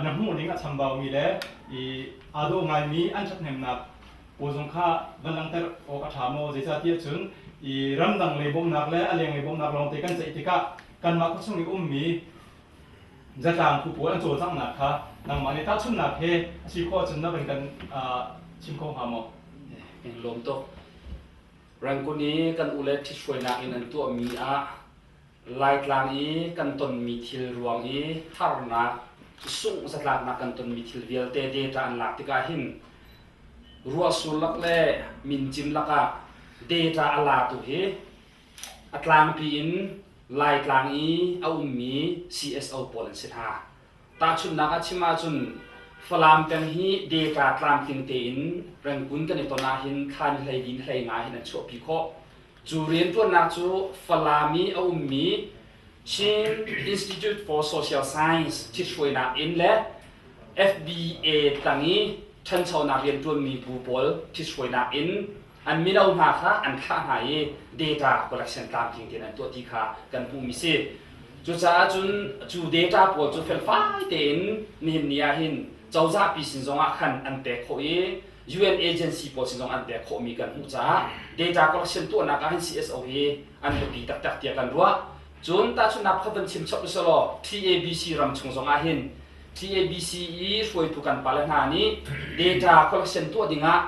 Na hmuhning a chambaumi le i aa dawh ngaimi an ṭhathnemnak pawl zong kha van langhter awk a ṭha maw? Zeicahtiah cun i ramdang lei bawmhnak le a lenglei bawmhnak lawngte kan ceih tikah kanmah khuachung i ummi zatlang phu pawl an cawlcanghnak kha nangmah nih tahchunhnak he a si khawh ahcun na van kan chim kho hnga maw? Kan lawm tuk. Rangoon i kan ule ṭhithruainak in an tuahmi ah Laitlang i kan tonmi thil ruang i harnak, sungh zatlaknak kan tonmi thil vialte data an lak tikah hin ruahsur lak le mincim lakah data a latu hi a tlangpi in Laitlang i a ummi CSO pawl an si hna. Tahchunhnak ah chim ahcun Falam peng hi data tlamtling tein Rangoon kan i ton ahhin thla ni 14 hlei nga hin an chuahpi khawh. Cu rianṭuannak cu Falam i a ummi Chin Institute for Social Science ṭhithruainak in le FBA tang i ṭhanchonak rianṭuanmi bu pawl ṭhithruainak in an mino hna kha an thlah hna i data collection tlamtling tein an tuah ti kha kan hmuhmi si. Cucaah cun cu data pawl cu felfai tein nihin ni ah hin cozahpi sin zongah khan an pek khawh i UN agency pawl sin zong an pek khawhmi kan hmuh caah data collection tuahnak ah hin CSO hi an biapi taktak tiah kan ruah. Cun tahchunhnak pakhat van chim chap usalaw TABC ram chung zong ah hin TABC i hruaitu kan pale hna nih data collection tuah dingah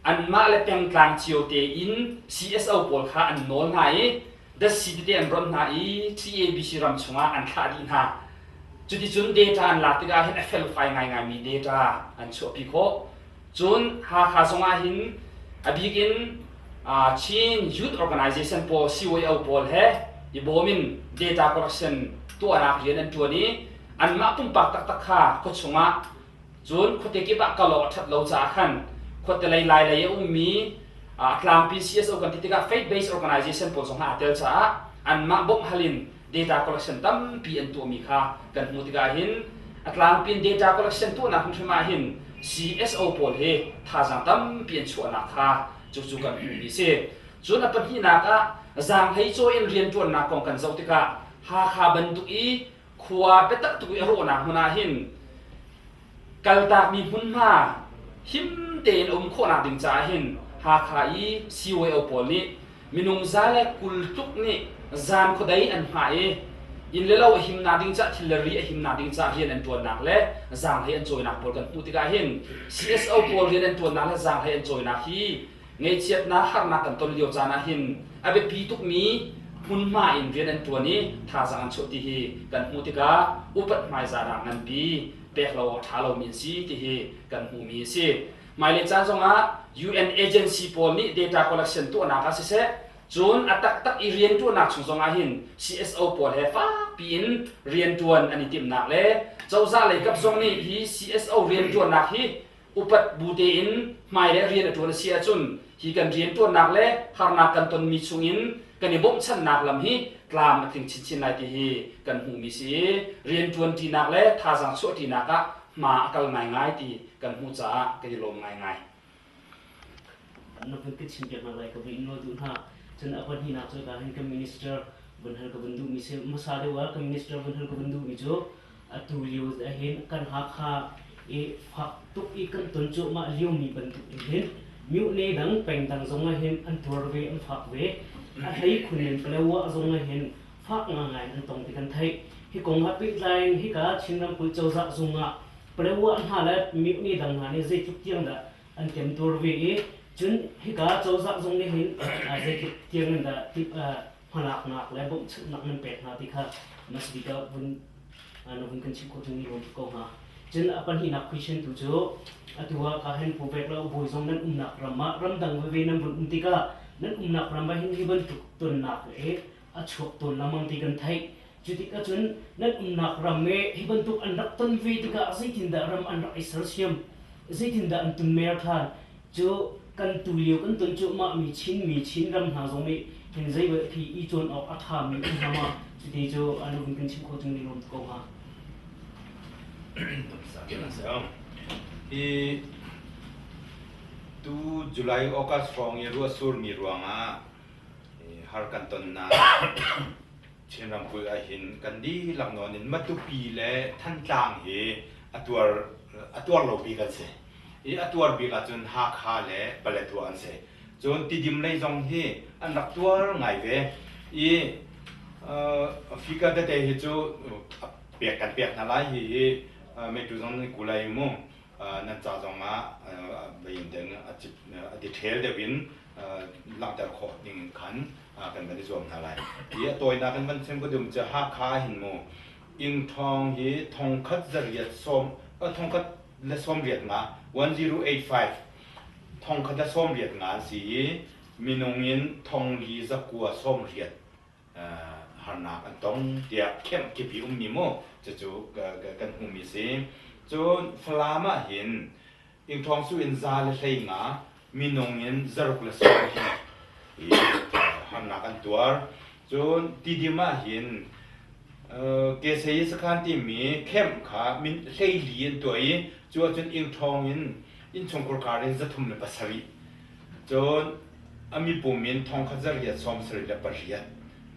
anmah le pengtlang cio tein CSO pawl kha an nawl hna i datsi tete an ron hna i TABC ram chungah an thlah dih hna. Cuticun data an lak tikah hin a felfai ngaingaimi data an chuahpi khawh. Cun Hakha zongah hin a bik in Chin Youth Organization pawl CYO pawl he i bawm in data collection tuahnak rian an ṭuan i anmah pumpak taktak kha khuachung ah Cun khuate kip ah kal awk a ṭhat lo caah khan khuate lei lai lei a ummi tlangpi CSO kan ti tikah faith based organization pawl zong aa tel caah anmah bawmh hal in data collection tampi an tuahmi kha kan hmuh tikah hin a tlangpi in data collection tuahnak hrimhrim ah hin CSO pawl hi thazaang tampi an chuahnak kha cucu kan hmuhmi a si. Cun a pahnihnak ah zaanghlei cawi in rianṭuannak kong kan zoh tikah Hakha bantuk i khua biatak tuk i a rawhnak hmun ah hin kaltakmi hmunhma him tein a um khawhnak ding caah hin Hakha i CYO pawl nih minung 120 tluk nih zan khuadei an hngah i inn le lo a himnak ding caah thil le ri a himnak ding caah rian an ṭuannak le zaanghlei an cawinak pawl kan hmuh tikah hin CSO pawl rian an ṭuannak le zaanghlei an cawinak hi Ngaihchiatnak harnak kan ton lio caan ah hin a biapi tukmi hmunhma in rian an ṭuan i thazaang an chuah ti hi kan hmuh tikah upat hmaizahnak nganpi pek lo awk a ṭha lomi an si ti hi kan hmuhmi a si. Hmailei caan zongah UN agency pawl nih data collection tuahnak ah siseh, cun a taktak i rianṭuannak chung zongah hin CSO pawl he fakpi in rianṭuan an i timhnak le cozah lei kap zong nih hi CSO rianṭuannak hi upat bu tein hmailei rian a ṭuan a si ahcun hi kan rianṭuannak le harnak kan tonmi chungin kan i bawmhchanhnak lam hi tlam a tling chinchin lai ti hi kan hmuhmi si i rianṭuanṭinak le thazaang chuahṭinak ah hma a kal ngaingai ti kan hmuh caah kan i lawm ngaingai. Na vun ka chimpiak lai ka vun in nawl duh hna. Cun a pahnihnak cu ka hin kan minister vun hal ka vun duhmi si. Hmasa deuh ah kan minister vun hal ka vun duhmi cu atu lio ahhin kan Hakha i fak tuk i kan ton cuahmah liomi bantuk in hin myone dang peng dang zong ah hin an tuar ve an fak ve a hlei khun in Palawa zong ah hin fak ngaingai an tong ti kan theih hi kong ah pehtlai in hika Chin ramkulh cozah zung ah Palawa hna le myone dang hna nih zeitluk tiang dah an temtuar ve i cun hika cozah zong nih hin zeitluk tiang in dah hmalaknak le bawmhchanhnak nan pek hna ti kha masbik ah vun na vun kan chimh khawh ṭung i lawm tuk ko hnga. Cun a pahnihnak question tu cu atu ah ka hen pu vek lo bawi zong nan umnak ram ah ramdang veve nan vun um tikah nan umnak ram ah hin hi bantuk tonnak le a chuak tawn lengmang ti kan theih. Cu tikah cun nan umnak ram i hi bantuk an rak ton ve tikah zeitindah ram an rak i sersiam zeitindah an tunmer ṭhan cu kan tu lio kan ton cuahmah mi Chin mi Chin ram hna zong nih hin zei khi i cawn awk a ṭha mi um hnga ma cuti cu an vun kan chim kho chung ni lawm ko hnga. Hi tu July August hrawng i ruahsurmi ruangah har kan tonnak. Chin ramkulh ahhin kan dihlak nawn in Matupi le Thantlang hi a tuar a tuar lo bik an si. I a tuar bik ahcun Hakha le Paletwa an si. Cun Tidim lei zong hi an rak tuar ngai ve. I fika tete hi cu pek kan pek hna lai. Hihi meitu zong nan ku lai mu. Nan ca zong ah bayin ten a detail deuh in langhter khawh ding in khan kan van i zuam hna lai. Hi a tawinak in van chim ka dum cu Hakha hin mu Ingthawng hi thongkhat zariat sawm thongkhat le sawmriat nga 1085 thongkhat le sawmriat nga an si i minung in thongli zakua sawmriat harnak an tong tiah kemh kip i ummi mu cucu kan hmuhmi si. Cun Falam ah hin Ingthawng su in za le hlei nga minung in zaruk le sawm hi harnak an tuar. Cun Tidim ah hin Kesei sakhan timi camp kha min hleili an tuah i cu ahcun ingṭhawng in innchungkhur kar in 307 cun a mipum in thongkhat zariat 78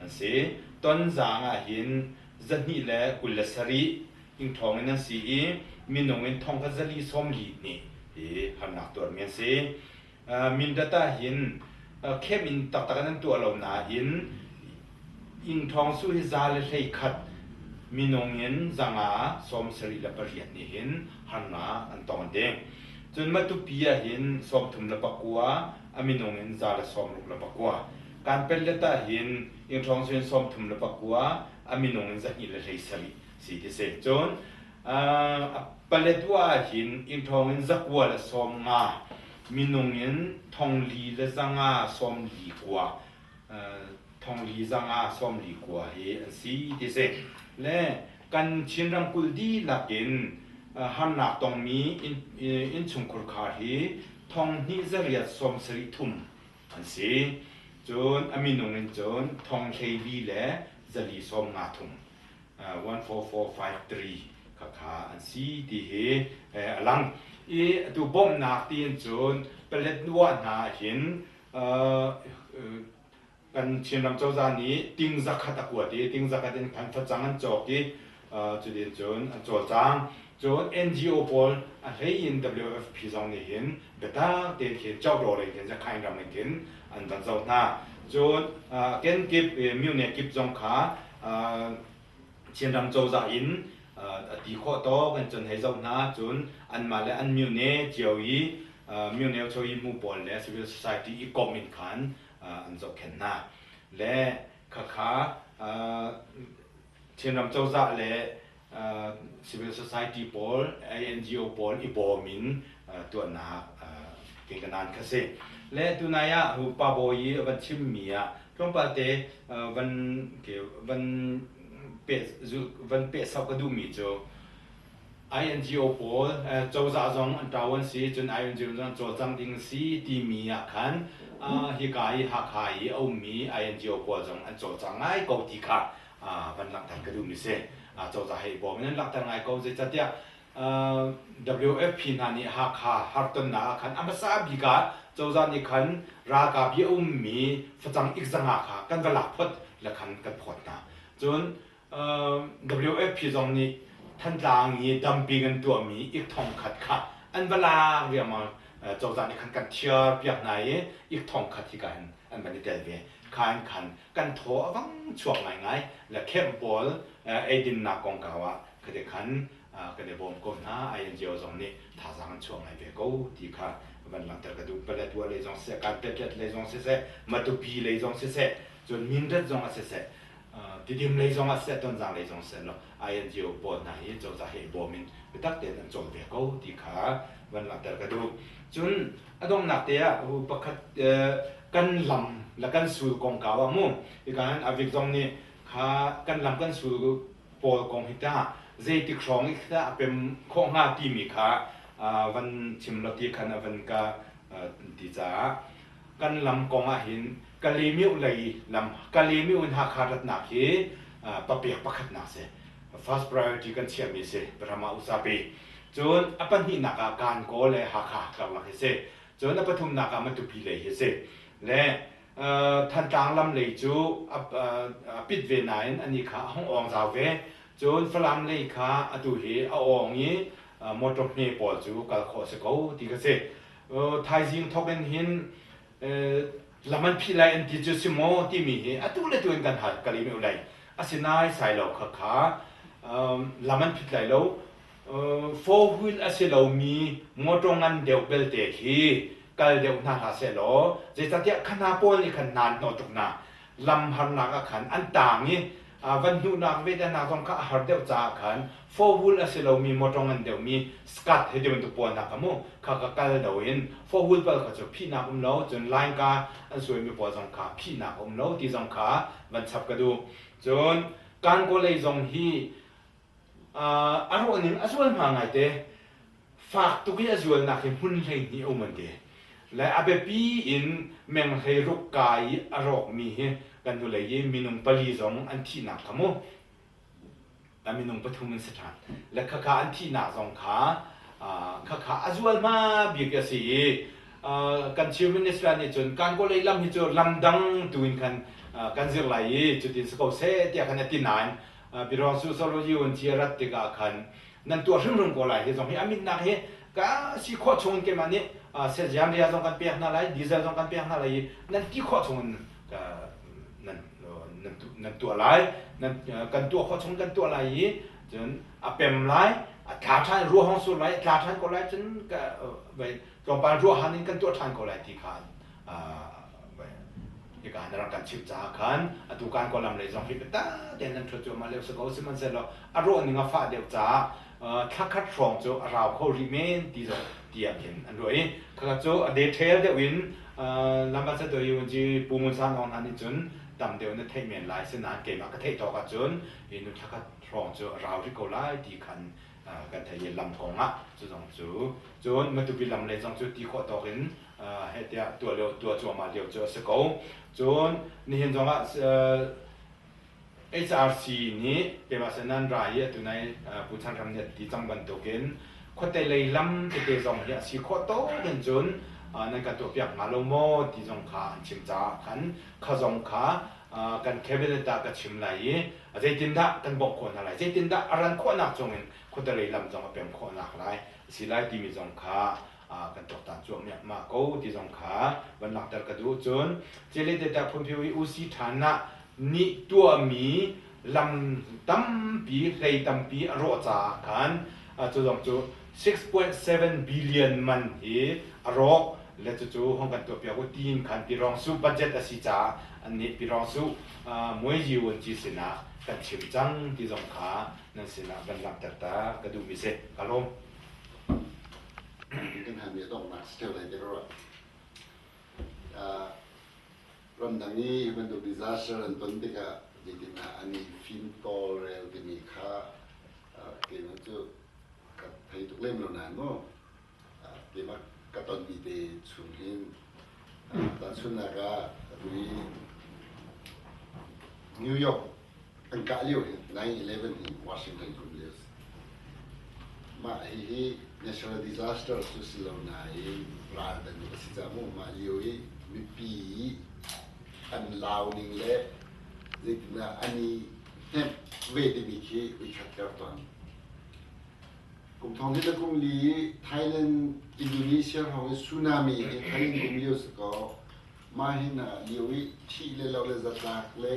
an si. Tonzang ah hin 227 ingṭhawng in an si i minung in thongkhat zali sawmli nih hi harnak tuarmi an si. Mindat ah hin khem in taktak in an tuah lo nain ingṭhawng su hi za le 11 minung in zanga 78 nih hin harnak an tong an ti. Cun Matupi ah hin 39 a minung in za le 69. Kanpetlet ah hin ingṭhawng su hin 39 a minung in 217 si ti si. Cun Paletwa ah hin ingṭhawng in zakua le 50 minung in thongli le zanga 49 thongli zanga 49 hi an si ti si. Le kan Chin ramkulh dihlak in harnak tongmi innchungkhur khar hi thong hnih zariat 73 thum an si. Cun a minung in cun thong 14 le zali 53 thum 14453 khakha an si ti hi a lang. I atu bawmhnak tiin cun Paletwa hna hin kan Chinram cozah nih ting zakhat a kuat i ting zakhat in khan facang an cawk i cutin cun an cawlcang. Cun NGO pawl a hlei in WFP zong nih hin biatak tein khin Chokro lei khin Zakhain ram lei khin an van zoh hna. Cun kenkip myone kip zong kha Chinram cozah in a ti khawh tawk in cun hei zoh hna. Cun anmah le an myone cio i myone cho i mu pawl le civil society i kom in khan an zohkhenh hna. Le khakha Chinram cozah le civil society pawl, NGO pawl i bawm in tuahnak kekanan kha si. Le tunai ah pa bawi i a van chimmi ah tlawmpal te van van pe van peh sau ka duhmi cu INGO pawl cozah zong an ṭau an si cun INGO zong an cawlcang ding si timi ah khan hika i Hakha i a ummi INGO pawl zong an cawlcang ngai ko ti kha van langhter ka duhmi si. Cozah he i bawm in an langhter ngai ko. Zeicahtiah WFP hna nih Hakha hartonnak ah khan a hmasa bik ah cozah nih khan ralkap i a ummi facang ikzanga kha kan va lak phot le khan kan phawt hna. Cun WFP zong nih Thantlang i dumping an tuahmi ik thong khat kha an va lak riangmang cozah nih khan kan thiar piak hna i ik thong khat hi ka hin an van i tel ve. Kha in khan kan thaw a vang chuak ngaingai le khem pawl eidinnak kongkau ah khate khan kan i bawm ko hna. INGO zong nih thazaang an chuah ngai ve ko ti kha van langhter ka duh. Paletwa lei zong siseh, Kanpetlet lei zong siseh, Matupi lei zong siseh, cun Mindat zong ah siseh, Tidim lei zong ah siseh, Tonzang lei zong siseh law INGO pawl hna hi cozah he i bawm in biatak tein an cawl ve ko ti kha van langhter ka duh. Cun a donghnak te ah pakhat kan lam le kan sul kongkau ah mu hika hin Avik zong nih kha kan lam kan sul pawl kong hi tah zeitik hrawng i tah a pem khawh hnga timi kha van chim lo ti khan a van ka ti caah kan lam kong ah hin Kalemiu lei lam Kalemiu in Hakha ratnak hi papek pakhatnak si first priority kan chiahmi si Brahma Usapi cun a pahnihnak ah Kankaw le Hakha karlak hi si cun a pathumnak ah Matupi lei hi si le. Thantlang lam lei cu a pit ve nain anih kha a hung awng zau ve. Cun Falam lei kha atu hi a awng i motor hme pawl cu kal khawh a si ko ti ka si. Thaizing thawk in hin lam an phih lai an ti cu si maw timi hi atu le tu in kan hal ka lim lei. Asinain sai lo kha kha lam an phit lai lo. Four wheel a si lomi motor ngan deuh belte khi kal deuh hna hlah sehlaw zeicahtiah kha hna pawl nih khan hna an hnawh tuk hna. Lam harnak ah khan an taang i van hnuhnak ve te hna zong kha a har deuh caah khan four wheel a si lomi motor ngan deuhmi skat he ti bantuk pawl hna kha mu kha ka kal do in four wheel bal kha cu phihnak um lo cun line ka an suaimi pawl zong kha phihnak um lo ti zong kha van chap ka duh. Cun Kankaw lei zong hi A rawhning a zual hma ngaite. Fak tuk i a zualnak hi hmun 12 a um an ti. Le a biapi in meng 16 ka i a rawkmi hi kan hnulei i minung pali zong an thihnak kha mu. A minung pathum an si ṭhan. Le khakha an thihnak zong kha khakha a zual hma bik a si i kan Chief Minister nih cun Kankaw lei lam hi cu lam dang tu in khan kan zir lai i cutin si ko seh tiah khan a ti nain Biruang su sology un ci a rat tikah khan nan tuah hrimhrim ko lai hi zong hi a mitnak hi ka si khawh chung in keimah nih seziam ria zong kan pek hna lai diesel zong kan pek hna lai i nan ti khawh chung in nan nan tuah lai nan kan tuah khawh chung kan tuah lai i cun a pem lai a tla ṭhan ruah hong sur lai a tla ṭhan ko lai cun tlawmpal ruah han in kan tuah ṭhan ko lai ti kha Hika na rak kan chimh caah khan atu kan kawlam lei zong hi biatak tein nan ṭhuat cuahmah lio si ko. Sihmanhsehlaw a rawh ning a fah deuh caah thla khat hrawng cu a rau kho rih men ti zong tiah khin an ruah i khakha cu a detail deuh in lambasador Yunji Pu Ngun San Aung hna nih cun tam deuh na theih men lai sinain keimah ka theih tawk ahcun hi nu thla khat hrawng cu a rau rih ko lai ti khan kan theih i lam kong ah cu zong cu cun Matupi lam lei zong cu ti khawh tawk in heh tiah tuah lio tuah cuahmah lio cu a si ko. Cun nihin zongah HRC nih keimah sin nan ra i atu nai Pu Chan Hram nih a ti cang bantukin khuate lei lam tete zong hi a si khawh tawk in cun nan kan tuahpiak hnga lo maw ti zong kha an chim caah khan kha zong kha kan cabinet ah ka chim lai i zeitindah kan bawmh khawh hna lai zeitindah a ran khawhnak chungin khuate lei lam zong a pem khawhnak lai a si lai timi zong kha kan tuaktan cuahmah ko ti zong kha van langhter ka duh. Cun Cele Phunphiu i UC ṭhan ah nih tuahmi lam tampi hlei tampi a rawh caah khan cu zong cu 6.7 billion man hi a rawk le cucu hong kan tuahpiak u tiin khan Pirongsu budget a si caah an nih Pirongsu Muaiji Wunci sinah kan chim cang ti zong kha nan sinah van langhter ta ka duhmi si. Ka lawm. Kan halmi a donghnak si ṭheo lai ti ka ruah. Ramdang i hi bantuk disaster an ton tikah zeitindah an i fim tawlrel timi kha keimah cu ka thei tuk lem lo nain mu keimah ka tonmi te chung hin tahchunhnak ah atu i New York An kah lio hi 9/11 hi Washington kum lio si. Mah hihi natural disaster cu si lo nain ral bantuk a si caah mu mah lio i mipi an lau ning le zeitindah an i hnemh ve timi khi uikhat ka rak tuan. Kum thong hi le kum li i Thailand, Indonesia hrawng i tsunami hi Thailand kum lio si kaw mah hin lio i thih le lo le zatlak le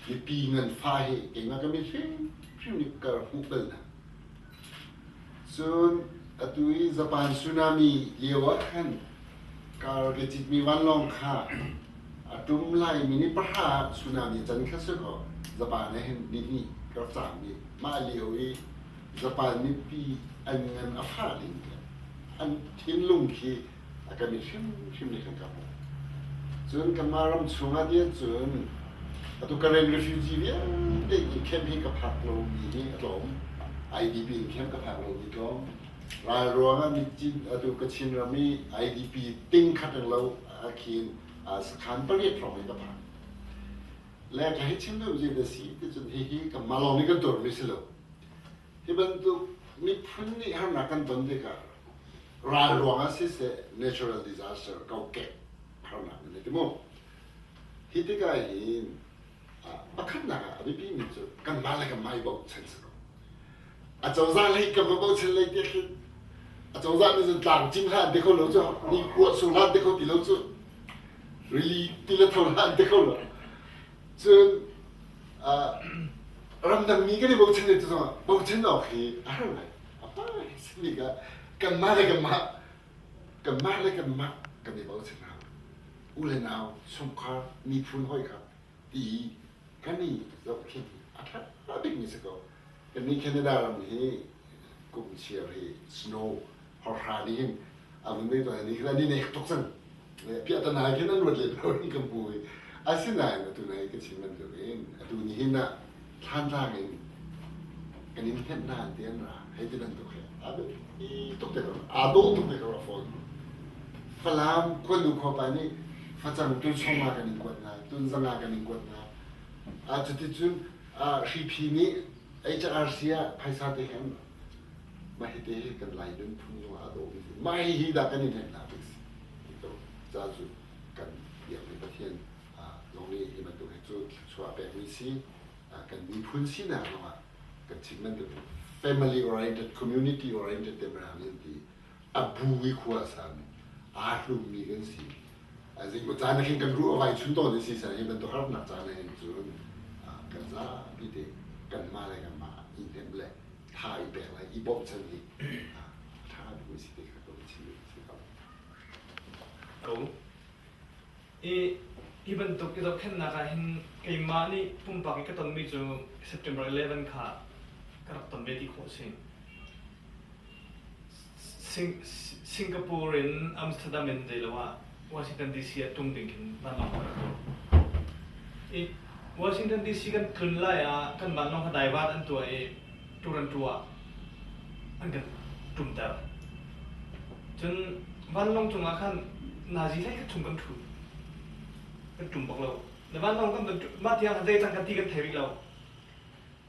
mipi nganfah hi keimah ka mit hrimhrim nih ka rak hmuh bal hna. Cun atu i Japan tsunami lio ah khan kar ka citmi vanlawng kha a ṭum lai mi ni pahra ah tsunami can kha si kaw Japan ah hin ni hnih ka rak caam i mah lio i Japan mipi an ngan a fah ning an thinlung khi a kan i hrimhrim nih kan ka hmuh. Cun kanmah ram chungah tiah cun atu Karen refugee vialte in camp hi ka phak lomi hi a tlawm. IDP in camp ka phak lomi tlawm. Ral ruangah mitcin atu Kachin ram i IDP ting khat reng lo khin sakhan pariat hrawng in ka phak. Le ka hei chim deuh zei da si ti cun hihi kanmah lawng nih kan tuarmi si lo. Hi bantuk miphun nih harnak kan ton tikah ral ruangah siseh natural disaster kokek harnak nan ti mu. Hi tikah hin pakhatnak ah a biapimi cu kanmah le kanmah i bochan si ko. A cozah lei kan va bochan lei tiah khin a cozah nih cun tlang cing hlah an ti kho lo cu, ni ruah sur hlah an ti kho ti lo cu, rili ti le tho hlah an ti kho lo. Cun ramdang mi kan i bochan le cu zongah bochan awk hi a har ngai. A pa simi ka kanmah le kanmah kanmah le kanmah kan i bochan hau. U le nau, chungkhar, miphun hawi kha ti kan i zohkhenh hi a ṭha bikmi si ko. Kannih Canada ram hi kum chiar hi snow horhra nih hin a vun nei tawn ni khan ni nek tuk cang. Piahtana khin an ruat len lo in kan hmu i asinain atu nai ka chim bantukin atu nihin ah thlantlang in kan in hnemh hna an ti an ra hei ti bantuk he a biapi tuk te ko aa dawh tuk te ko ra fawn. Falam khuanu khuapa nih facang tun sawma kan in kuat hna, tun zanga kan in kuat hna. Ah cuticun hriphi nih HRC ah phaisa te hem mah hi te hi kan Lai nunphung zong aa dawh mi si. Mah hi hi dah kan in hnemh hna bik si. Ca cu kan biakmi Pathian zong nih hi bantuk hi cu thluachuah pekmi si. Kan miphun sinak zongah kan chim bantuk family oriented, community oriented te an ti. A bu i khua a sami aa hlummi kan si. Zeimaw caan ah khin kan ruh a vai chun tawn i si san hi bantuk harnak caan ah hin cun kan zapi te kanmah le kanmah i hnemh le tha i pek le i bawmhchan hi a ṭha bikmi si te kha ka van chim duh si ko. Ko. I hi bantuk i zohkhenhnak ah hin keimah nih pumpak i ka tonmi cu September 11 kha ka rak ton ve ti khawh a si. Singapore in Amsterdam in zeilo ah Washington DC ah ṭum ding khin vanlawng kan rak ṭum. I Washington DC kan tlun lai ah kan vanlawng kha divert an tuah i Toronto ah an kan ṭumter. Cun vanlawng cungah khan nazi hlei khat chung kan ṭhu. Kan ṭum bak lo. Na vanlawng kan van mah tiang khan zei cang kan ti kan thei rih lo.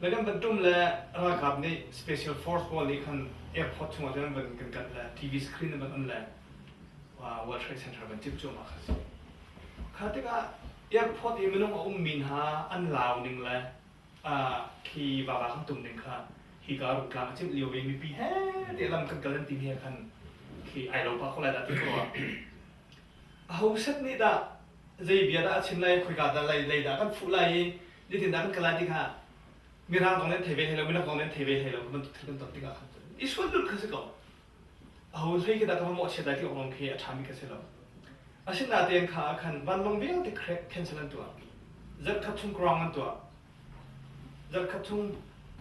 Na kan van ṭum le ralkap nih special force pawl nih khan airport chungah cun an van kan kanh le TV screen an van on le World Trade Center van cimh cuahmah kha si. Kha tikah airport i minung a ummi hna an lau ning le khi vava kan tum ning kha hika rungtlang a cimh lio i mipi he te lam kan kal an timi he khan khi ai lo pah ko lai dah ti ko ah. Aho set nih dah zei bia dah a chim lai khoika dah lei lei dah kan fuh lai i zeitin dah kan kal lai ti kha mirang kong nan thei ve hlei lo minak kong nan thei ve hlei lo bantuk thil kan ton tikah khan cun i sual lulh kha si ko. Aho hlei khi dah ka va mawhchiat lai ti awk lawng khi a ṭhami ka si lo. Asinain kha ah khan vanlawng vialte cancel an tuah. Zarhkhat chung ground an tuah. Zarhkhat chung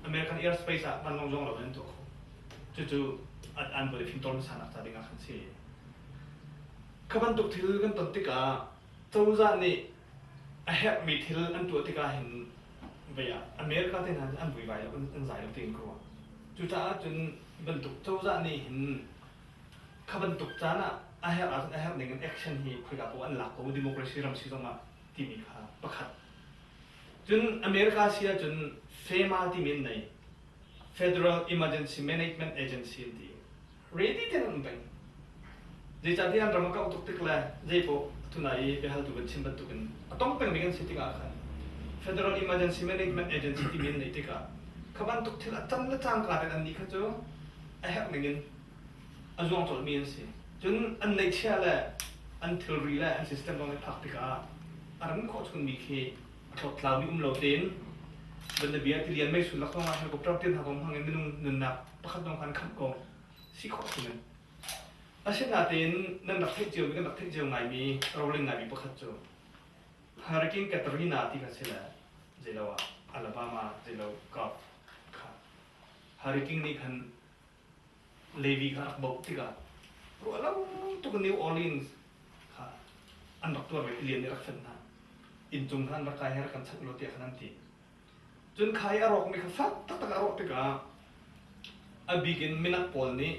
American airspace ah vanlawng zuang lo in an tuah kho. Cucu an vawlei fimtawl hmasa ca ding ah khan si. Kha bantuk thil kan ton tikah cozah nih a herhmi thil an tuah tikah hin vei ah America te hna an vuivai lo an zai lo tiin ka ruah. Cucaah cun bantuk cozah nih hin kha bantuk caan ah a herh ahcun a herh ning in action hi khoika paoh an lak ko democracy ram si zongah timi kha pakhat. Cun America si ahcun FEMA timi an nei. Federal Emergency Management Agency an ti. Ready tein an um peng. Zeicahtiah an ram a kauh tuk tik le zeipaoh tuna i biahaltu kan chim bantukin a tong pengmi kan si tikah khan Federal Emergency Management Agency timi an neih tikah kha bantuk thil a can le cangka tein annih kha cu a herh ningin a zuang colhmi an si. Cun an neihchiah le an thilri le an system zong nih phak tikah a ran khawh chungmi khi a hlawhtlaumi um lo tein banabia tilian meisul lak zongah helicopter te hna kong hmang in minung nunnak pakhat zong khan khamh ko si khawh si men. Asinain nan rak theih cio kan rak theih cio ngaimi roling ngaimi pakhat cu Hurricane Katrina ti kha si le zeilo ah Alabama zeilo Gulf kha Hurricane nih khan Levi kha rak bauh tikah ruah lo tuk in New Orleans kha an rak tuar ve tilian nih rak fenh hna. Inncung kha an rak kai he rak kan chanh law tiah khan an ti. Cun kha i a rawkmi kha fak taktak a rawh tikah a bik in minak pawl nih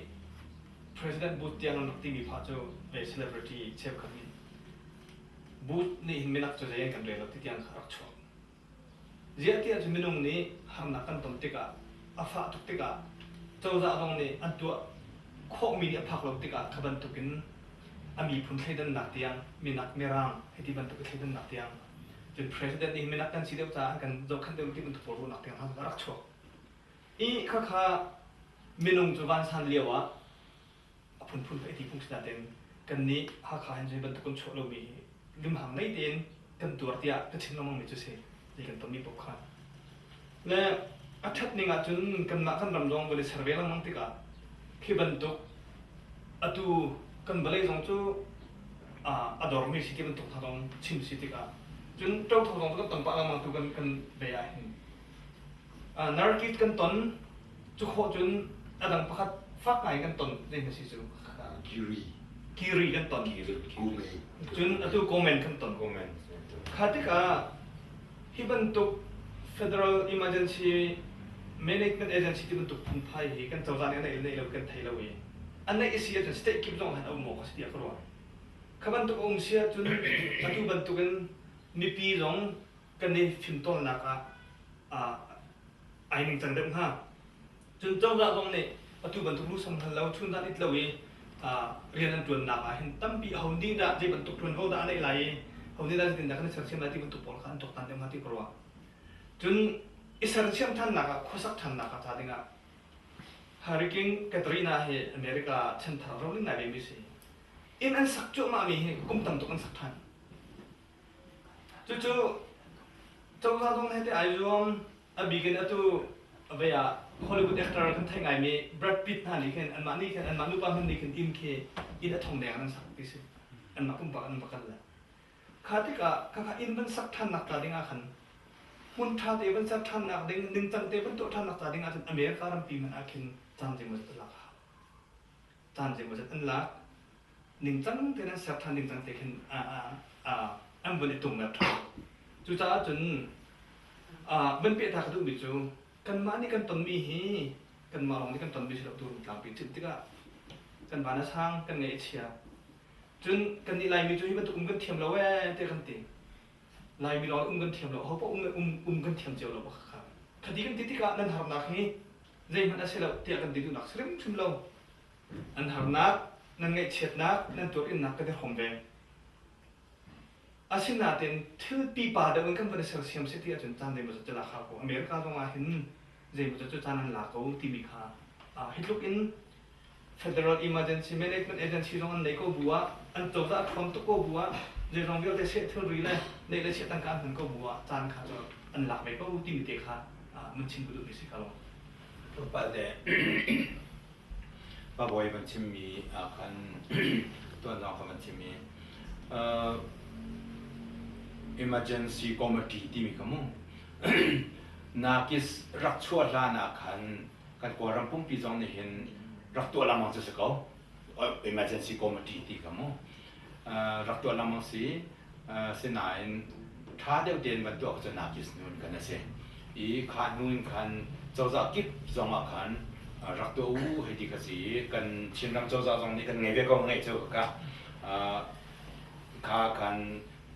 President Bush tiang an rak timi pha cu ve celebrity cheukhat nih Bush nih hin minak cu zei an kan rel lo ti tiang kha rak chuak. Ziah tiah cu minung nih harnak kan ton tikah, a fah tuk tikah, cozah zong nih an tuah khawhmi nih a phak lo tikah kha bantukin a miphun thleidannak tiang, minak, mirang hei ti bantuk i thleidannak tiang. Cun president nih minak kan si deuh caah an kan zohkhenh deuh ti bantuk pawl ruahnak tiang hna a rak chuak. I khakha minung cu vansan lio ah a phunphun ka i ti phung si nain kannih Hakha hin zei bantuk kan chuah lomi hi limhang nei tein kan tuar tiah ka chim lengmang mi cu si ti kan tonmi paoh kha. Le a ṭhat ning ahcun kanmah kan ram zong van i ser ve lengmang tikah khi bantuk atu kan vawlei zong cu a dormi si ti bantuk hna zong chim si tikah cun ṭotho zong cu kan ton pah lengmang tu kan kan vei ah hin Narkit kan ton cu khawh cun a dang pakhat fak ngai kan ton zei si cu Kiri Kiri kan ton Kume cun atu Komen kan ton Komen kha tikah hi bantuk Federal Emergency Management Agency ti bantuk phungphai hi kan cozah nih a neih le neih lo kan thei lo i a neih a si ahcun state kip zong han a um awk a si tiah ka ruah kha bantuk a um si ahcun atu bantukin mipi zong kan i fimtawlnak ah ai ningcang deuh hnga. Cun cozah zong nih atu bantuk lusam hngal lo chunzan it lo i rian an ṭuannak ah hin tampi aho nih dah zei bantuk ṭuanvo dah a neih lai i ho nih dah zeitindah kan i sersiam lai ti bantuk pawl kha an tuaktan deuh hnga ti ka ruah. Cun i sersiam ṭhannak ah khuasak ṭhannak ah ca dingah Hurricane Katrina hi America chanthar roling ngai ve mi si. Inn an sak cuahmah mi hi kum tam tuk an sak ṭhan. Cucu cozah zong he te ai zuam. A bik in atu vei ah Hollywood actor kan theih ngaimi Brad Pitt hna nih khin anmah nih khin anmah nupa hmanh nih khin inn khi inn a thong deng an sak ti si. Anmah pumpak an va kal le. Kha tikah khakha inn van sak ṭhannak ca ding ah khan hmun ṭha te van ser ṭhannak ding ningcang te van tuah ṭhannak ca ding ahcun America rampi hmanh ah khin caan zeimawzat a lak a hau. Caan zeimawzat an lak. Ningcang tein an ser ṭhan ningcang te khin an vun i tungmer ṭhan. Cucaah cun van pehta ka duhmi cu kanmah nih kan tonmi hi kanmah lawng nih kan tonmi si lo tu tlangpi chim tikah kan van a sang kan ngaih a chia. Cun kannih Laimi cu hi bantuk um kan thiam lo ee tiah kan ti. Laimi lawng um kan thiam lo, ho paoh um um um kan thiam cio lo kha. Khati kan ti tikah nan harnak hi zeihmanh a si lo tiah kan ti duhnak si hrimhrim lo. Nan harnak, nan ngaihchiatnak, nan tuarinnak kan i hrawm ve. Asinain thil pipa deuh in kan van i sersiam si ti ahcun caan zeimawzat cu lak hau ko. America zong ah hin zeimawzat cu caan an la ko timi kha hi tluk in Federal Emergency Management Agency zong an nei ko bu ah an cozah a ṭhawn tuk ko bu ah zeizong vialte seh thilri le neih le chiah tangka an hman ko bu ah caan kha cu an lak ve ko timi te kha mun chim ka duhmi si ka lo. Tlawmpal te Pabawi van chimmi ah khan tuan zong ka van chim i emergency committee timi kha mu nakis rak chuah hlan ah khan kan Kawlram pumpi zong nih hin rak tuah lengmang cu si ko emergency committee ti kha mu rak tuah lengmang si Sinain ṭha deuh tein van tuah cu nakis nun kan a si. I kha hnu in khan cozah kip zong ah khan rak tuah u hei ti kha si i kan Chinram cozah zong nih kan ngei ve ko ngeih cu ka kha khan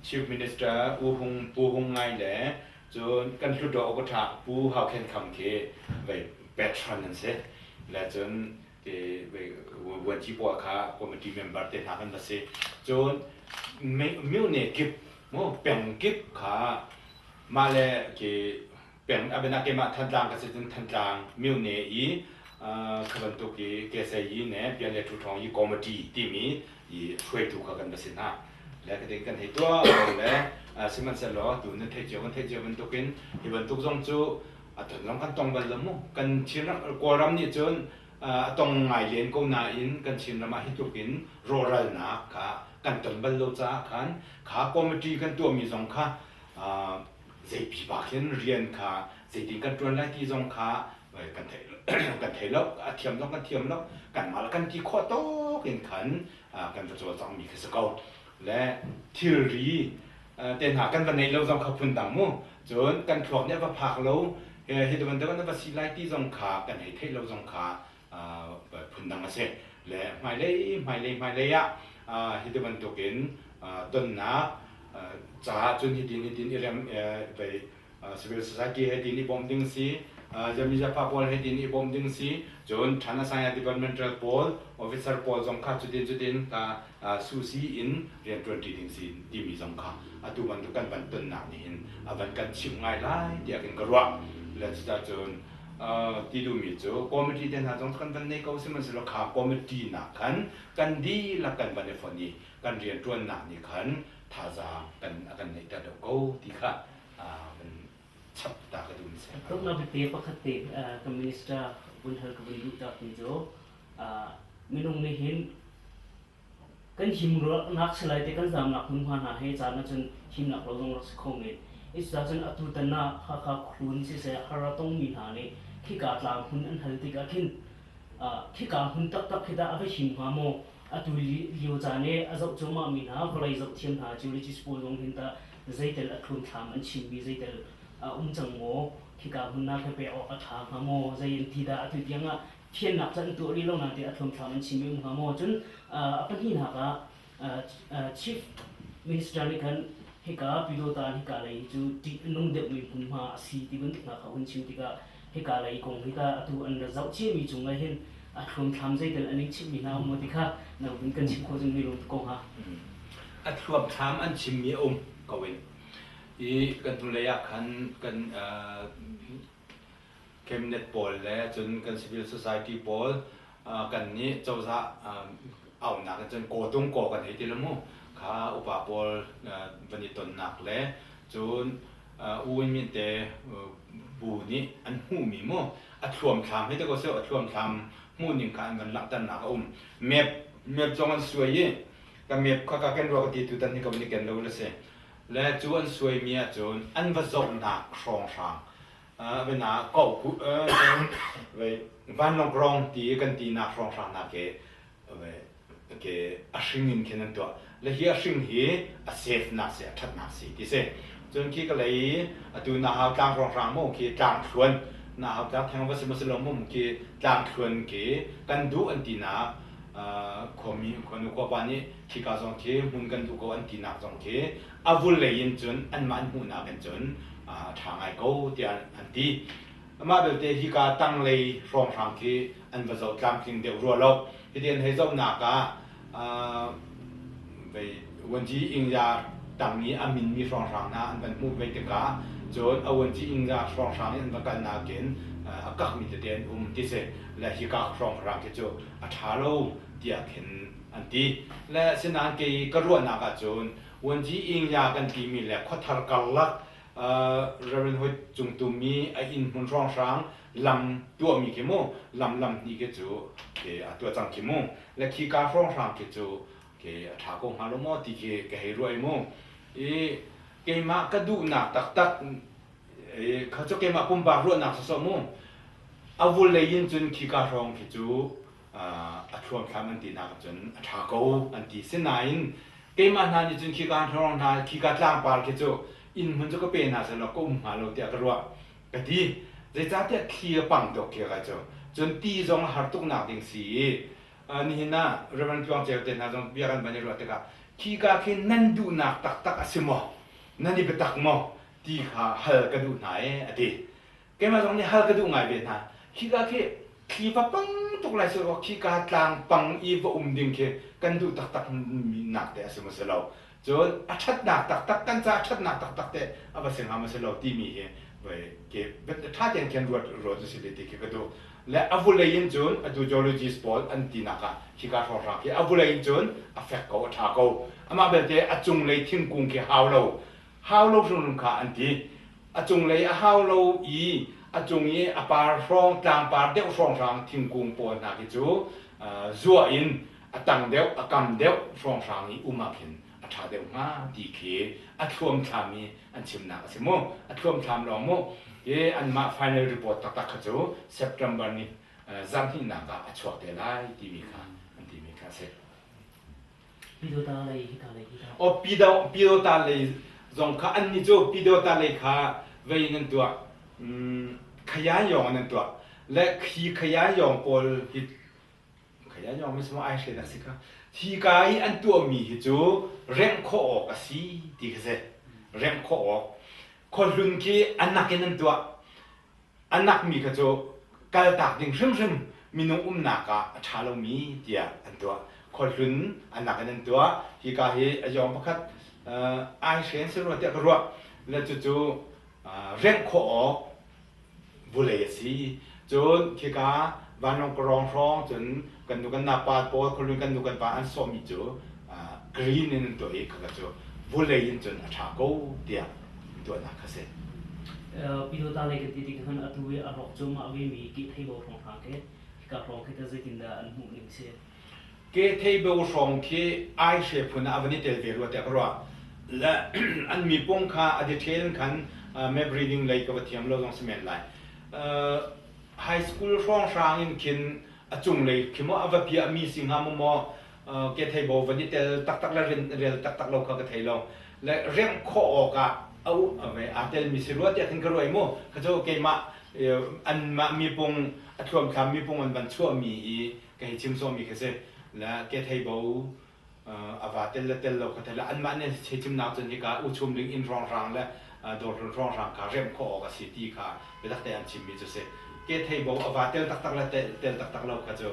Chief Minister U Hung Pu Hung Ngai le cun kan Hluttaw Upa Pu Hau Khen Kham khi vei patron an si. Le cun te vuanci pawl kha committee member te hna kan va si cun myone kip mu peng kip kha mah le ke peng abena ke mah Thantlang ka si cun Thantlang myone i kha bantuk i KSI ne pian le thu thong i committee timi i hruaitu kha kan va si hna le ka ding kan hei tuah le sihmanhsehlaw tu nan theih cio kan theih cio bantukin hi bantuk zong cu a ton zong kan tong bal lo mu kan Chin Kawlram nih cun a tong ngai len ko nain kan Chinram ah hi tluk in rawhralnak kha kan ton bal lo caah khan kha committee kan tuahmi zong kha zei pipa khin rian kha zeitin kan ṭuan lai ti zong kha kan thei kan thei lo a thiam zong kan thiam lo kanmah le kan ti khawh tawk in khan kan va cawlcangmi khi si ko le thilri te hna kan va neih lo zong kha phundang mu cun kan thluak nih a va phak lo hi bantuk an va si lai ti zong kha kan hei theih lo zong kha phundang a si le hmailei hmailei hmailei ah hi bantuk in tonnak caah cun hitin hitin i rem civil society he tin i bawmh ding si. Jamizafa pawl he tin i bawm ding si cun Thanasaya departmental pawl officer pawl zong kha cutin cutin ka susi in rian ṭuanṭi ding si timi zong kha atu bantuk kan van tonnak nih hin a van kan chimh ngai lai tiah khin ka ruah. Le cucacun ti duhmi cu committee te hna zong kan van nei ko sihmanhsehlaw kha committee nak khan kan dihlak kan van i fonh i kan rianṭuannak nih khan thazaang kan a kan neihter deuh ko ti kha van chap ta ka duh mi si. Tuknak biate pakhat te ka minister vun hal ka vun duh tak mi cu minung nih hin kan him nak si lai te kan zamnak hmunhma hna he caan ahcun himnak lo zong rak si kho men. Cucaah cun atu tan ah Hakha khuahlun siseh har a tongmi hna nih khika tlang hmun an hal tikah khin khika hmun taktak khi dah a va him hnga maw? Atu lio caan i a zoh cuahmahmi hna vawlei zohthiam hna geologist pawl zong hin tah zeitel a thlunthlam an chimmi zeitel a um cang maw? Khika hmun ah khin pek awk a ṭha hnga maw? Zei an ti dah atu tiang ah fiannak cu an tuah rih lo nain a thluamthlam an chimmi um hnga maw? Cun a pahnihnak ah Chief Minister nih khan hika Pyidawta hika lei hi cu ṭih a nung deuhmi hmunhma a si ti bantuk hna kha hun chim tikah hika lei kong hi ta atu an ra zoh ciami cungah hin a thluamthlam zeitel an in chimhmi hna um maw ti kha nang vun kan chim khawh cun mi lung ko hnga. A thluamthlam an chimmi a um ko in i kan hnulei ah khan kan cabinet pawl le cun kan civil society pawl kan nih cozah auhnak in cun kawtung kaw kan hei ti lo mu kha upa pawl van i tonnak le cun U Win Myint te bu nih an hmuhmi mu a thluamthlam hei ti ko seh a thluamthlam hmuhning kha an van langhternak a um map map zong an suai i ka map kha ka ken rua ka ti tutan hi ka van i ken lo le si le cu an suaimi ahcun an va zohnak hrawnghrang vena ko vanlawng ti kan tinak hrawnghrang hna ke ke a hring in khin an tuah le hi a hring hi a safe nak si a thatnak si ti si cun khi ka lei atu na hau tlang hrawnghrang mu khi tlang thluan na hau tlang theng va si ma si lo mu khi tlang thluan khi kan duh an ti nak khuami khuanu khuapa nih khika zong khi hmun kan duh ko an ti nak zong khi a vulei in cun anmah an hmuhnak in cun a ṭha ngai ko tiah an ti. Amah belte hika tanglei hrawnghrang khi an va zoh tlamtling deuh rua lo. Hiti an hei zohnak ah vei vuanci ingya tang i a minmi hrawnghrang hna an van hmuh ve tikah cun a vuanci ingya hrawnghrang in an va kalnak in a kakmi tete an um ti si le hika hrawnghrang khi cu a ṭha lo tiah khin an ti. Le sinain kei ka ruahnak ahcun Vuanci Ingya kan timi le khuathar karlak Reverend Hoi Cung Tum i a inn hmun hrawnghrang lam tuahmi khi mu lam lam hnih khi cu ke a tuah cang khi mu le khika hrawnghrang khi cu ke a ṭha ko hnga lo maw ti khi ka hei ruah i mu i keimah ka duhnak taktak kha cu keimah pumpak ruahnak sawsawh mu a vulei in cun khika hrawng khi cu a thluamthlam an tinak cun a ṭha ko an ti. Sinain keimah hna nih cun khika hrawng hna khika tlangpar khi cu inn hmun cu ka pe hna seh law ka um hnga lo tiah ka ruah ka ti. Zeicahtiah thli a pang tuk khi ka cu. Cun ti zong a har tuk nak ding si i nihin ah Reverend Tluang Ceu te hna zong bia kan van i ruah tikah khika khi nan duhnak taktak a si maw? Nan i biatak maw? ti kha hal ka duh hna ee a ti. Keimah zong nih hal ka duh ngai ve hna. Khika khi thli va pang tuk lai seh khika tlang pang i va um ding khi kan duh taktak nak te a si maw si lo. Cun a ṭhatnak taktak kan caah ṭhatnak taktak te a va si hnga maw si lo timi hi voi ke ṭha tein khin ruat ruat u si ti khi ka duh. Le a vulei in cun atu geologist pawl an tinak ah khika hrawnghrang khi a vulei in cun a fek ko a ṭha ko. Amah belte a cunglei thingkung khi hau lo hau lo hrimhrim kha an ti. A cunglei a hau lo i a cung i a par hrawng tlangpar deuh hrawnghrang thingkung pawl hna khi cu zuah in a tang deuh a kam deuh hrawnghrang i um ah khin a ṭha deuh hnga ti khi a thluamthlam i an chimnak a si mu. A thluamthlam lawng mu. I anmah final report taktak kha cu September ni zarhhnihnak ah a chuak te lai timi kha an timi kha a si. Pyidawta lei hika lei hika. Aw Pyidawta lei zong kha annih cu Pyidawta lei kha vei in an tuah. Khayan yawng in an tuah. Le khi khayan yawng pawl hi khayan yawng mi simo ai hre dak si kha. Hi ka i an tuahmi hi cu rengh khawh awk a si ti kha si. Rengh khawh awk. Khuahlun khi anak in an tuah. A nakmi kha cu kaltak ding hrimhrim minung umnak ah a ṭha lomi tiah an tuah. Khuahlun a nak in an tuah. Hika hi a yawng pakhat ai hren si rua tiah ka ruah. Le cucu rengh khawh awk vulei a si. Cun khika vanlawng kawrawng hrawng cun kan nu kan napa pawl khualun kan nu kan pa an sawhmi cu green in an tuah i khaka cu vulei in cun a ṭha ko tiah tuahnak kha si. Pyidawta lei kan ti tik khan atu i a rawk cuahmah vemi Kehtheibo hrawng hna khi hika hrawng khi tah zeitindah an hmuh ning si? Kehtheibo hrawng khi aihre phun ah a van i tel ve rua tiah ka ruah. Le an mipung kha a detail in khan map reading lei ka va thiam lo zong si men lai. High school hrawnghrang in khin a cunglei khi maw a va piahmi si hnga maw maw Kehtheibo van i tel taktak le rel taktak lo kha ka thei lo. Le remh khawh awkah a aa telmi si rua tiah khin ka ruah i mu. Kha cu keimah anmah mipung a thluamthlam mipung an van chuahmi i ka hei chim sawhmi khi si. Le Ketheibo a va tel le tel lo kha thei le anmah nih hei chimnak cun hika uchum ding inn hrawnghrang le dawrhlun hrawnghrang kha remh khawh awk a si ti kha biatak te an chimmi cu si. Ketheibo a va tel taktak le tel taktak lo kha cu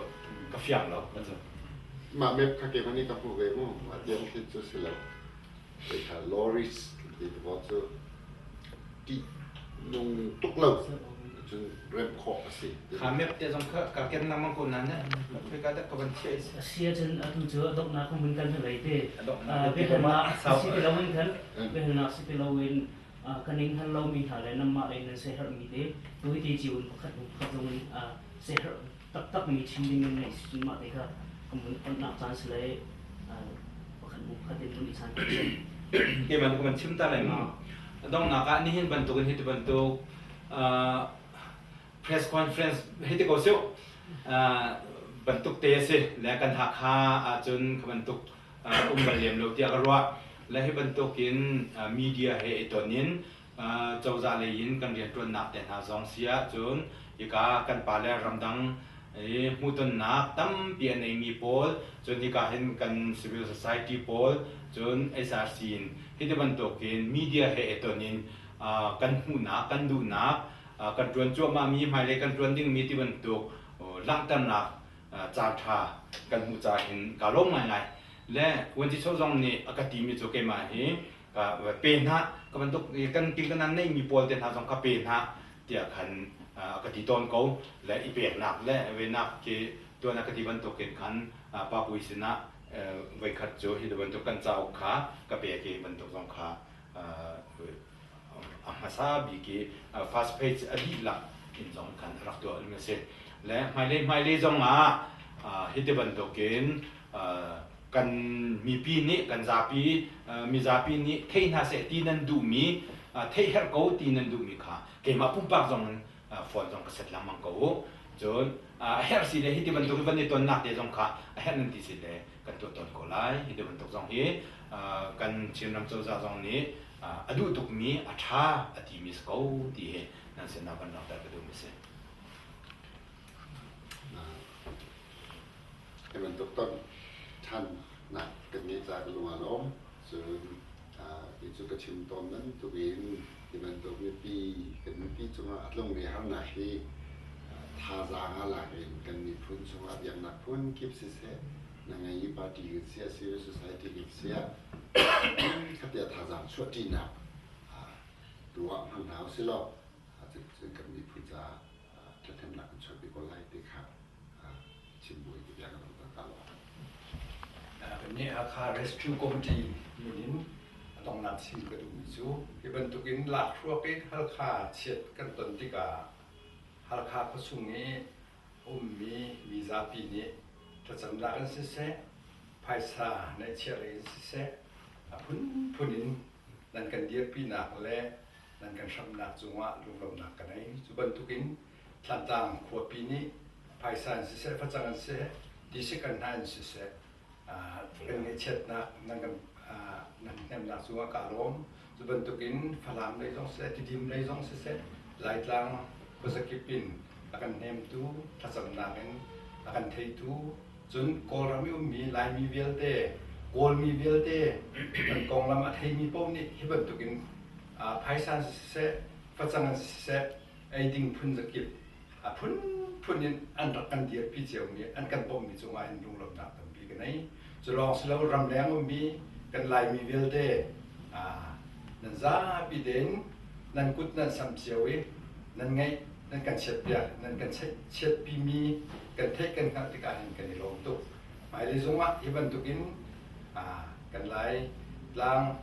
ka fiang lo kha cu. Mah map kha keimah nih ka hmuh ve mu. Mah tiang khi cu si lo. Kei kha Loris kan ti te cu ṭih nung tuk lo cun remh khawh a si. Kha map te zong kha ka ken lengmang ko nain khoi ka dah ka van chiah i A si ahcun atu cu a donghnak ka mun kan hlei te. Biahalnak si ti loin khan biahalnak si ti loin ka ning hal lomi hna le nanmah lei nan siaherhmi te tawite cio in pakhat hnu pakhat zong in siaherh taktakmi chim ding in ngeih si mah te kha kan vun onhnak caan si le pakhat hnu pakhat in vun i caan kan si. Keimah nih ka van chim ta lai mu. Donghnak ah nihin bantukin hi ti bantuk press conference hei ti ko siu bantuk te a si le kan Hakha ahcun kha bantuk um bal lem lo tiah ka ruah. Le hi bantukin media he i ton in cozah lei in kan rianṭuannak te hna zong si ahcun hika kan pale ramdang i hmuhtonnak tampi a neimi pawl cun hika hin kan civil society pawl cun HRC in hi ti bantukin media he i ton in kan hmuhnak kan duhnak kan ṭuan cuahmahmi hmailei kan ṭuan dingmi ti bantuk langhternak caanṭha kan hmuh caah hin kaa lawm ngaingai. Le Vuanci zong nih a ka timi cu keimah hi pe hna ka bantuk kan tingkanan neihmi pawl te hna zong kha pe hna tiah khan a ka ti tawn ko. Le i peknak le venak khi tuan a ka ti bantukin khan Pa Pui sinah voikhat cu hi bantuk kan cauk kha ka pek i bantuk zong kha a hmasa bik i first page a dihlak in zong khan a rak tuah ding a si. Le hmailei hmailei zong ah hi ti bantukin kan mipi nih kan zapi mizapi nih thei hna seh ti nan duhmi theih herh ko ti nan duhmi kha keimah pumpak zong in phone zong ka set lengmang ko u. Cun a herh si le hi ti bantuk van i tonnak te zong kha a herh nan ti si le kan tuah tawn ko lai. Hi ti bantuk zong hi kan Chinram cozah zong nih a duh tukmi a ṭha a timi si ko ti hi nan sinah van langhter ka duhmi si. Hi bantuk ton ṭhannak kan ngeih caah ka lung aa lawm. Cun ti cu ka chim tawn bantukin hi bantuk mipi kan mipi cungah a tlungmi harnak hi thazaang ah lak in kan miphun chungah biaknak phun kip siseh na ngei i party kan si ah civil society kan si ah khatia thazaang chuahṭinak tu ah hmang hna usih law cuticun kan miphun caah ṭhathnemnak kan chuahpi ko lai ti kha chim buin bia kan rak ka lawm. Kannih Hakha Rescue Committee min in a donghnak chim ka duhmi cu hi bantukin lakhruak in Halkha chiat kan ton tikah Halkha khuachung i a ummi mizapi nih thlacamnak in siseh, phaisa neihchiah lei in siseh, a phunphun in nan kan dirpinak le nan kan hramnak cungah lunglawmhnak ka nei. Cu bantukin Thantlang khuapi nih phaisa in siseh, facang in siseh, tisik an hna in siseh, kan ngaihchiatnak nan kan nan hnemnak cungah kaa lawm. Cu bantukin Falam lei zong siseh, Tidim lei zong siseh, Laitlang khuazakip in a kan hnemtu, thlacamnak in a kan theitu, cun Kawlram i ummi Laimi vialte, Kawlmi vialte kan konglam a theimi paoh nih hi bantukin phaisa in siseh, facang in siseh, Eiding phun zakip a phunphun in an rak kan dirpi ciomi an kan bawmhmi cungah hin lunglawmhnak tampi ka nei. Cu lawng si lo ramleng ummi kan Laimi vialte nan zapi tein nan kut nan sam cio i nan ngeih nan kan chiatpiak nan kan chiatpimi kan theih kan hngalh tikah hin kan i lawm tuk. Hmailei zongah hi bantukin kan Lai tlang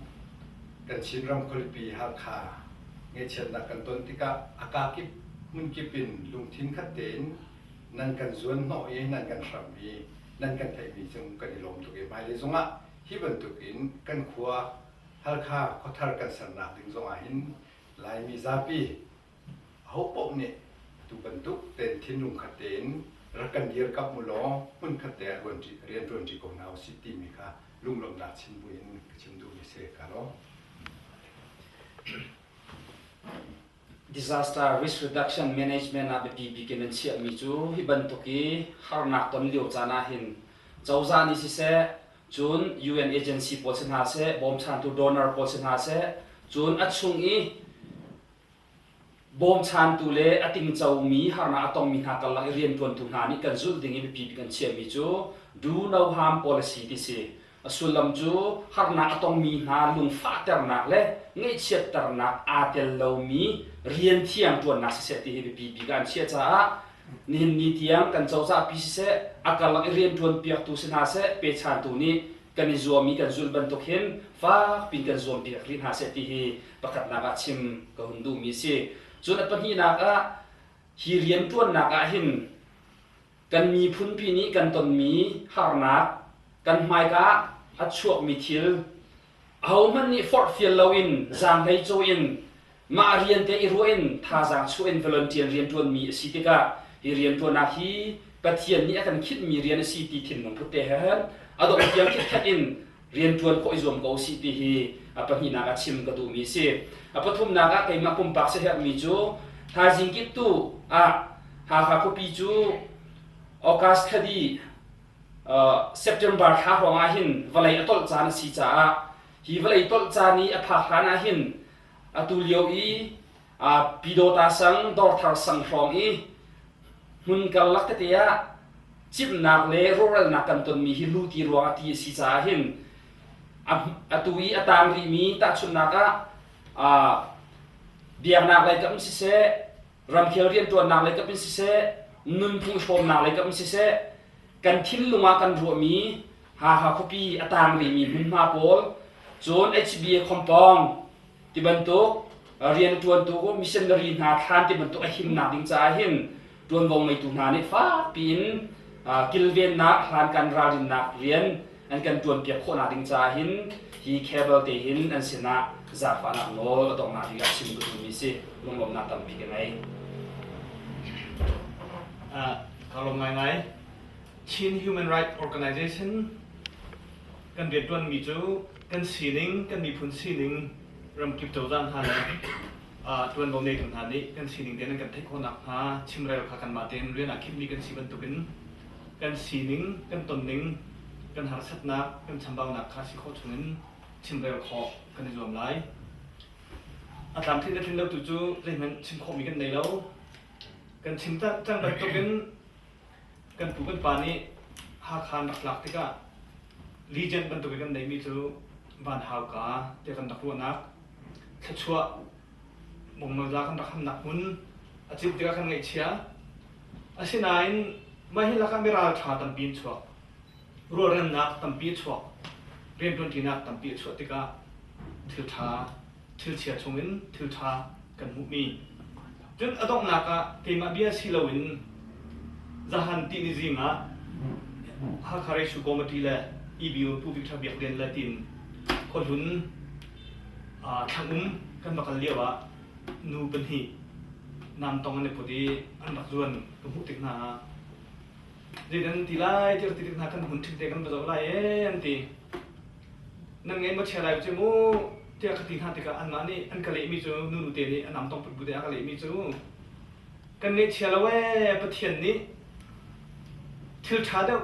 kan Chinram khualipi Hakha ngaihchiatnak kan ton tikah a kakip hmunkip in lungthin khat tein nan kan zuan hnawh i nan kan hram i nan kan theihmi cung kan i lawm tuk i hmailei zongah hi bantukin kan khua Halkha khuathar kan sernak ding zongah hin Laimi zapi Ahopaoh nih atu bantuk tein thinlung khat tein rak kan dirkamh u law hmunkhat te ah rianṭuanṭi ko hna usih timi kha lunglawmhnak chim buin ka chim duhmi si. Ka lawm. Disaster Risk Reduction Management ah biapi bik in an chiahmi cu hi bantuk i harnak ton lio caan ah hin cozah nih siseh, cun UN agency pawl si hna seh, bawmchantu donor pawl si hna seh, cun a chung i Bawmchantu le a tingcomi harnak a tongmi hna karlak i rianṭuantu hna nih kan zulh ding i biapi bik an chiahmi cu do no harm policy ti si. A sullam cu harnak a tongmi hna lungfahternak le ngaihchiatternak aa tel lomi rian thiang ṭuannak siseh ti hi biapi bik ah an chiah caah nihin ni tiang kan cozahpi siseh, a karlak i rianṭuanpiaktu si hna seh, pechantu nih kan i zuam i kan zulh bantuk hin fak piin kan zuampiak rih hna seh ti hi pakhatnak ah chim ka hun duhmi a si. Cun a pahnihnak ah hi rianṭuannak ah hin kan miphunpi nih kan tonmi harnak, kan hmaika a chuakmi thil ahohmanh nih forhfial loin zaanghlei cawi in Mah rian te i ruah in thazaang chuah in volunteer rianṭuanmi a si tikah hi rianṭuannak hi Pathian nih a kan khinhmi rian a si ti thinlung put te he a dongh tiang khitkhat in rianṭuan khawh i zuam ko usih ti hi a pahnihnak ah chim ka duhmi a si. A pathumnak ah keimah pumpak siaherhmi cu thaizing kip tu ah Hakha khuapi cu August thla dih September thla hrawng ah hin vawlei a tolh caan a si caah hi vawlei tolh caan i a phak hlan ah hin Atu lio i Pyidawta sang, Dawrthar sang hrawng i hmun karlak tete ah cimhnak le rawhralnak kan tonmi hi luti ruangah ti a si caah hin atu i a tang rihmi tahchunhnak ah biaknak lei kam siseh, ramkhel rianṭuannak lei kam in siseh, nunphung hrawmnak lei kam in siseh, kan thinlung ah kan ruahmi Hakha khuapi a tang rihmi hmunhma pawl, cun HBA compound ti bantuk rian a ṭuantu missionary hna thlan ti bantuk a himnak ding caah hin ṭuanvo ngeitu hna nih fakpi in kilvennak hlankan ralrinnak rian an kan ṭuanpiak khawhnak ding caah hin hi cable te hin an sinah zaangfahnak nawl a donghnak bik ah chim ka duhmi si lunglawmhnak tampi ka ngei. Ka lawm ngaingai. Chin Human Rights Organization kan rianṭuanmi cu kan sining, kan miphun sining ramkip cozah hna le ṭuanvo ngeitu hna nih kan sining tein an kan theih khawh nakhnga chimrel kha kanmah tein rian ah khinhmi kan si bantukin kan sining, kan tonning, kan harsatnak, kan chambaunak kha si khawh chungin chimrel khawh kan i zuam lai. A tlamtlin le tlin lo tu cu zeihmanh chim khawhmi kan nei lo. Kan chim cang bantukin Kan pu kan pa nih Hakha an rak tlak tikah legend bantuk in kan neihmi cu van hauka tiah kan rak ruahnak thluachuah bongmalza kan rak hamnak hmun a cimh tikah kan ngaihchia. Asinain mah hi lakah miral ṭha tampi an chuak. Rualremnak tampi a chuak. Rianṭuanṭinak tampi a chuah tikah thil ṭha thilchia chungin thilṭha kan hmuhmi. Cun a donghnak ah keimah bia si loin zahan tihni zing ah Hakha Rescue Committee le EBO Pu Victor Biak Lian le tiin khuahlun thlangum kan va kal lio ah nu pahnih namtong an i put i an rak zuan ka hmuh tik hna ah zeidan ti lai ti ti tik hna kan hmun ṭhing te kan va zoh lai ee an ti. Nan ngaih maw chia lai cu mu tiah ka ti hna tikah anmah nih an ka lehmi cu nunu te nih a nam tong put bu te a ka lehmi cu kan ngaihchia lo ee Pathian nih thil ṭha deuh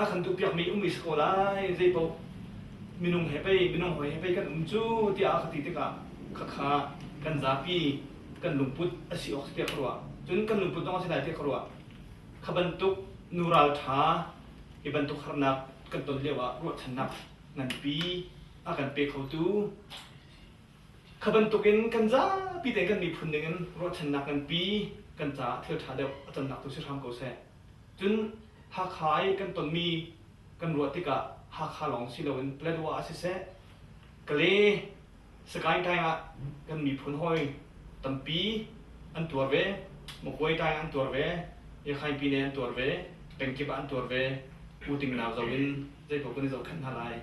a kan duhpiakmi um i si ko lai zeipaoh minung he pei minung hawi he pei kan um cu tiah a ka ti tikah khakha kan zapi kan. kan lungput a si awk si tiah ka ruah. Cun kan lungput zong a si lai tiah ka ruah. Kha bantuk nu ralṭha hi bantuk harnak kan ton lio ah ruahchannak nganpi a kan pe khotu kha bantukin kan zapi tein kan miphun ningin ruahchannak nganpi kan caah thil ṭha deuh a cannak tu si hram ko seh. Cun Hakha i kan tonmi kan ruah tikah Hakha lawng si loin Paletwa ah siseh, Kale, Sagaing Taing ah kan miphun hawi tampi an tuar ve, Magway Taing an tuar ve, Yakhai Pine an tuar ve, pengkip ah an tuar ve, Uting nau zo in zeipaoh kan i zohkhenh hna lai,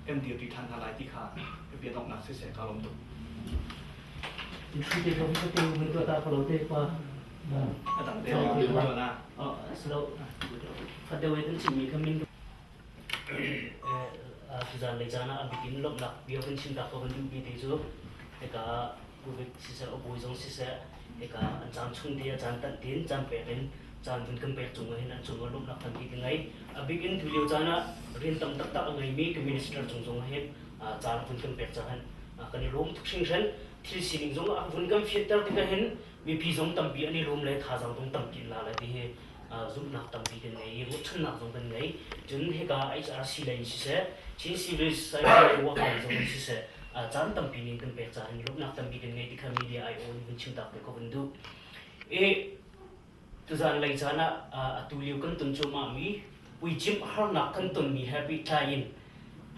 kan dirpi ṭhan hna lai ti kha ka bia donghnak siseh kaa lawm tuk. Hrute ko ka te mun to ta ko lo te pa. A dang te ko na. Oh, silo. Fadewe kan chimmi kha min tuzan lei caan ah a bik in lawmhnak bia kan chim ta ko kan duhmi te cu hika Covid siseh a zong siseh hika an caan chung te a caan tanh tin caan pek in caan vun kan pek cung ah hin an cung ah lawmhnak tampi ka ngei. A bik in tulio caan ah rian tam taktak a ngeimi ka minister cung zong ah hin caan vun kan pek caah hin kan i lawm tuk hringhran. Thil sining zong a vun kan fianter tikah hin mipi zong tampi an i lawm le thazaang zong tampi an la lai ti hi zumhnak tampi kan ngei i ruahchannak zong kan ngei. Cun hika HRC lei in siseh, Chin Civil Society Network lei zong in siseh, caan tampi ning kan pek caah hin lawmhnak tampi kan ngei ti kha media IO nih vun chim tak te ko vun duh. I Tuzan lei caan ah atu lio kan ton cuahmahmi puicimh harnak kan tonmi he pehtlai in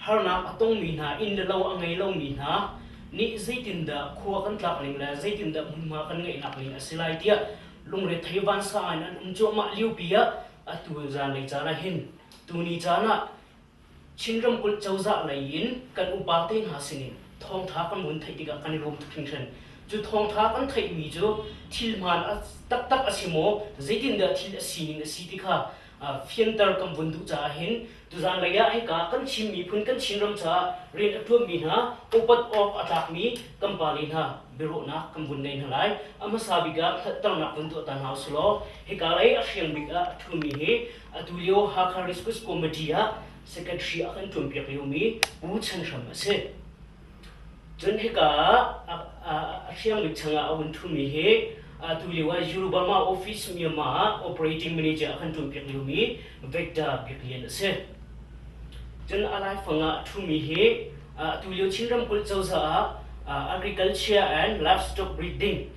harnak a tongmi hna inn le lo a ngei lomi hna nih zeitindah khua kan tlak ning le zeitindah hmunhma kan ngeihnak ning a si lai tiah lungrethei vansang in an um cuahmah liopi ah atu zanlei caan ah hin tuni caan ah Chin ramkulh cozah lei in kan upa te hna sinin thawngtha kan vun theih tikah kan i lawm tuk hringhran. Cu thawngtha kan theihmi cu thil hmaan taktak a si maw, zeitindah thil a sining a si ti kha fianter kan vun duh caah hin tuzan lei ah hika kan Chin miphun kan Chinram caah rian a ṭuanmi hna upat awk a tlakmi kan pale hna biaruahnak kan vun ngei hna lai. A hmasa bik ah hngalhternak vun tuah ta hna usih law hika lei a hriang bik ah a ṭhumi hi Atu lio Hakha Rescue Committee ah secretary a kan ṭuanpiak liomi Pu Chan Hram a si. Cun hika ah a hriangbik changah a vun ṭhumi hi atu lio ah Eurobama Office Myanmar ah operating manager a kan ṭuanpiak liomi Victor Biak Lian a si. Cun a laifang ah a ṭhumi hi atu lio Chin ramkulh cozah ah Agriculture and Livestock Breeding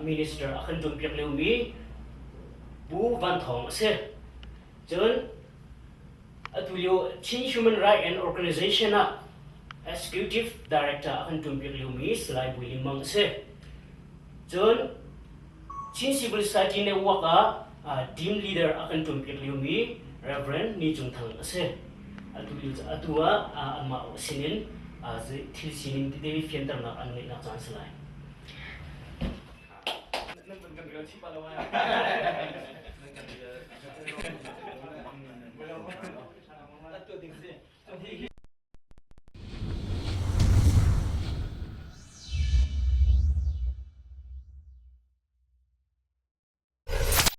minister a kan ṭuanpiak liomi Pu Van Thawng a si. Cun atu lio Chin Human Rights and Organization ah Executive Director a kan ṭuanpiak liomi Salai Bui Lim Mang a si. Cun Chin Civil Society Network ah team leader a kan ṭuanpiak liomi Reverend Ni Cung Thang a si. Atu atu ah amah sinin thil sining tete fianternak an ngeihnak caan si lai. Nan kan rel chih pa lo ai. Nan kan rel. Atu ding si.